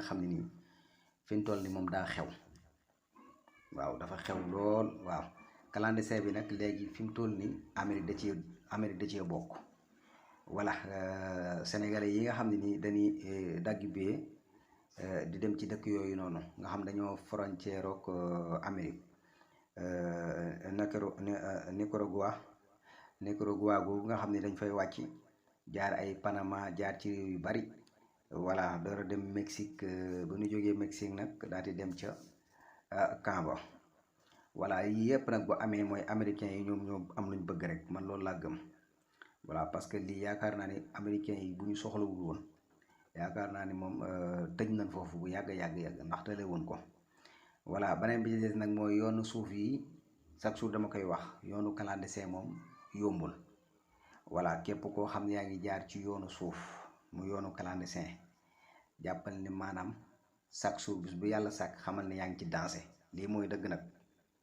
xam ne nii fi mu toll ni moom daa xew. waaw dafa xew lool. waaw clandestin bi nag léegi fi mu toll ni Amérique da cee bokk. voilà sénégalais yi nga xam ne nii dañuy dagg bee di dem ci dëkk yooyu noonu nga xam dañoo frontière ak Amérique. Nicaragua googu nga xam ne dañ fay wàcc jaar ay Panama jaar ci réew yu bari. voilà door a dem Mexique ba ñu jógee Mexique nag daal di dem ca camp ba. voilà yii yëpp nag bu amee mooy américains yi ñoom am luñ bëgg rek, man loolu laa gëm. voilà parce que lii yaakaar naa ne américains yi bu ñu soxlawul woon yaakaar naa ni moom tëj nañ foofu bu yàgg ndax tële woon ko. voilà beneen bi ci des nag mooy yoonu suuf yi chaque jour dama koy wax, yoonu clandestin moom yombul. voilà képp koo xam ne yaa ngi jaar ci yoonu suuf mu yoonu clandestin jàppal ni maanaam chaque jour bis bu yàlla sàkk xamal ne yaa ngi ci dansé. lii mooy dëgg nag.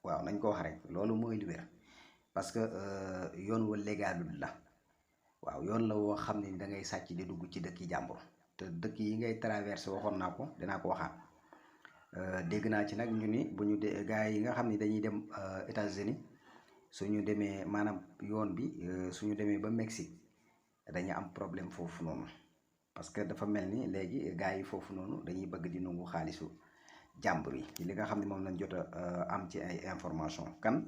waaw nañ ko wax rek loolu mooy li wér parce que yoon wa légalul la. waaw yoon la woo xam ne da ngay sàcc di dugg ci dëkki jàmbur te dëkk yi ngay traversé waxoon naa ko dinaa ko waxaat. dégg naa ci nag ñu ni bu ñu dee gars yi nga xam ne dañuy dem États-Unis suñu demee maanaam yoon bi suñu demee ba Mexique dañu am problème foofu noonu parce que dafa mel ni léegi gars yi foofu noonu dañuy bëgg di nangu xaalisu jàmbur yi ci li nga xam ne moom lañ jot a am ci ay information kan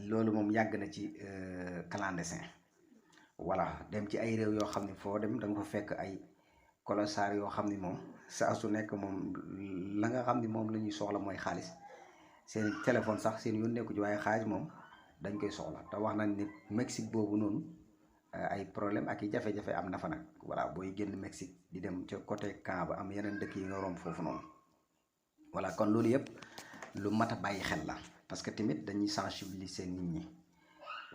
loolu moom yàgg na ci clandestin. voilà dem ci ay réew yoo xam ne foo dem da nga fa fekk ay colossar yoo xam ne moom saa su nekk moom la nga xam ne moom la ñuy soxla mooy xaalis. seen téléphone sax seen yoon nekku ci waaye xaalis moom dañ koy soxla te wax nañ ni Mexique boobu noonu ay problème ak i jafe-jafe am na fa nag. voilà booy génn Mexique di dem ca côté camp ba am yeneen dëkk yi nga romb foofu noonu. voilà kon loolu yëpp lu mat a bàyyi xel la parce que tamit dañuy sensibiliser nit ñi.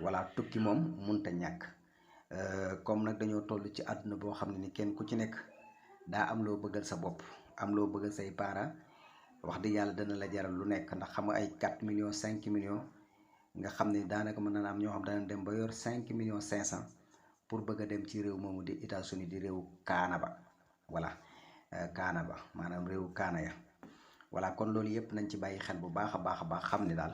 voilà tukki moom mënut a ñàkk. comme nag dañoo toll ci àdduna boo xam ne ni kenn ku ci nekk daa am loo bëggal sa bopp am loo bëggal say parents wax dëgg yàlla dana la jaral lu nekk ndax xam nga ay 4 millions 5 millions nga xam ne daanaka mën na am ñoo xam dana dem ba yor 5 millions 500 pour bëgg a dem ci réew moomu di États-Unis di réewu kaana ba. voilà kaana ba maanaam réewu kaana ya. voilà kon loolu yëpp nañ ci bàyyi xel bu baax a baax xam ne daal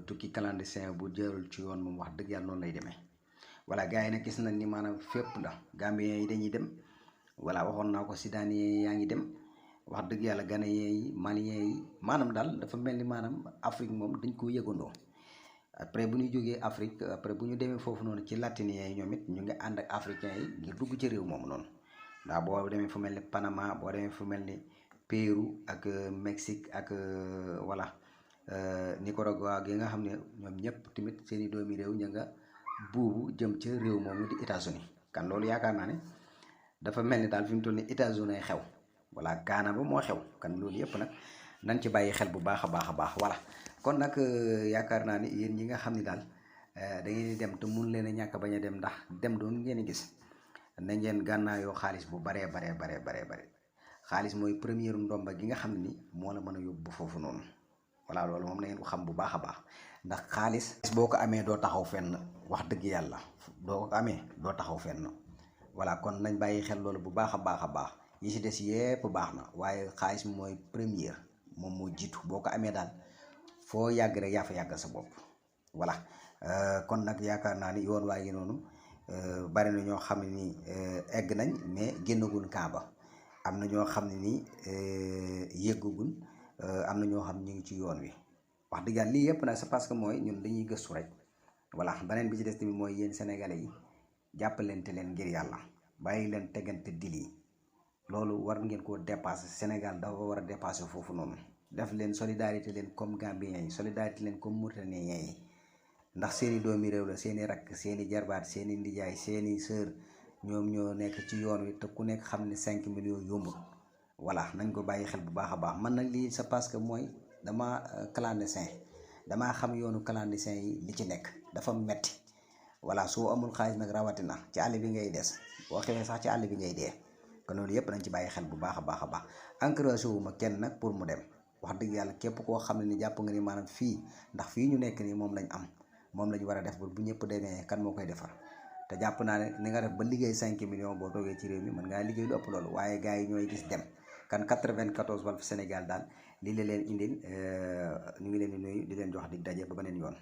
tukki clandestin bu jërul ci yoon moom wax dëgg yàlla noonu lay demee. voilà gars yi nag gis nañ ni maanaam fépp la Gambien yi dañuy dem. voilà waxoon naa ko Soudanien yaa ngi dem wax dëgg yàlla Ghanéen yi Malien yi maanaam daal dafa mel ni maanaam Afrique moom dañ ko yëgandoo. après bu ñu jógee Afrique après bu ñu demee foofu noonu ci latinien yi ñoom it ñu ngi ànd ak africain yi ngir dugg ci réew moomu noonu. ndax boo demee fu mel ni Panama boo demee fu mel ni Pérou ak Mexique ak voilà Nicaragua gi nga xam ne ñoom ñëpp tamit seeni doomi réew ña nga buubu jëm ca réew moomu di États-Unis kan loolu yaakaar naa ne dafa mel ni daal fi mu toll ni États-Unis xew. voilà kaana ba moo xew kan loolu yëpp nag nañ ci bàyyi xel bu baax a baax. voilà kon nag yaakaar naa ni yéen ñi nga xam ne daal da ngeen di dem te mun leen a ñàkk bañ a dem ndax dem doon ngeen a gis na ngeen gànnaayoo xaalis bu baree. xaalis mooy première ndomba gi nga xam ne ni moo la mën a yóbbu foofu noonu. voilà loolu moom na ngeen ko xam bu baax a baax ndax xaalis boo ko amee doo taxaw fenn wax dëgg yàlla doo ko amee doo taxaw fenn. voilà kon nañ bàyyi xel loolu bu baax a baax yi ci des yépp baax na waaye xaalis mooy première moom moo jiitu boo ko amee daal foo yàgg rek yaa fa yàggal sa bopp. voilà kon nag yaakaar naa ni yoon waa ngi noonu bari na ñoo xam ne nii egg nañ mais génnagun kaaba am na ñoo xam ne nii yëggagun am na ñoo xam ñu ngi ci yoon wi wax dëgg yàlla lii yëpp nag c'est parce que mooy ñun dañuy gëstu rek. voilà beneen bi ci des tamit mooy yéen sénégalais yi jàppalante leen ngir yàlla bàyyi leen tegante dil yi loolu war ngeen koo dépasser. Sénégal dafa war a dépasser foofu noonu def leen solidarité leen comme Gambien yi solidarité leen comme Mauritaniens yi ndax seeni doomi réew la seeni rakk seeni jarbaat seeni ndijaay seeni sœur ñoom ñoo nekk ci yoon wi te ku nekk xam ne 5 millions yombul. voilà nañ ko bàyyi xel bu baax a baax man nag lii c'est parce que mooy dama clandestin damaa xam yoonu clandestin yi li ci nekk dafa metti. voilà soo amul xaalis nag rawatina ci àll bi ngay des boo xewee sax ci àll bi ngay dee kon loolu yëpp nañ ci bàyyi xel bu baax a baax encouragé wu ma kenn nag pour mu dem wax dëgg yàlla képp koo xam ne ni jàpp nga ni maanaam fii ndax fii ñu nekk nii moom lañ am moom lañ war a def ba bu ñëpp demee kan moo koy defar te jàpp naa ne ni nga def ba liggéey 5 millions boo toogee ci réew mi mën ngaa liggéey lu ëpp loolu waaye gars yi ñooy gis dem kan 94 Walf Sénégal daal lii la leen indil ñu ngi leen di nuyu di leen jox dig daje ba beneen yoon.